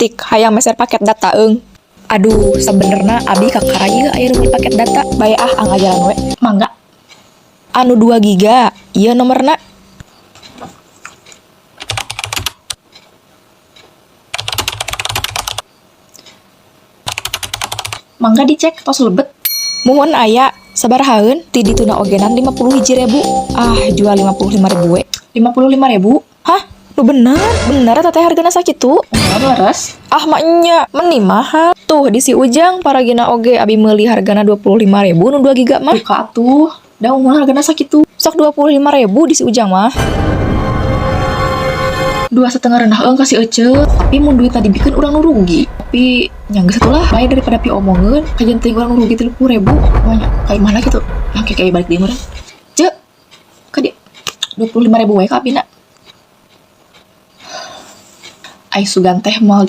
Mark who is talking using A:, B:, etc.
A: Leutik hayang meser paket data eung. Aduh, sebenerna abi kakara ieu aya nu meuli paket data. Bae ah, angajaran we.
B: Mangga.
A: Anu 2 giga, ieu nomorna.
B: Mangga dicek tos lebet.
A: Muhun aya, sabarahaeun? Ti dituna ogenan 51.000. Ah, jual 55.000 we.
B: 55.000.
A: Hah? Nu bener? Bener eta teh hargana sakitu?
B: Enggak leres.
A: Ah, maknya, meni mahal. Tuh di si Ujang paragina oge abi meuli hargana 25.000 nu 2 giga mah.
B: Buka atuh. Da unggul hargana sakitu.
A: Sok 25.000 di si Ujang mah.
B: 2,5 rendah eung ka si Ece, tapi mun duit tadi bikin urang nu rugi. Tapi nya geus atulah, bae daripada pi omongeun, kajeun teuing urang nu rugi 30.000. Banyak kayak mana gitu. Ah, kayak balik deui meureun. Ceu. Ka dieu 25.000 we ka abina. Ai sugan teh moal.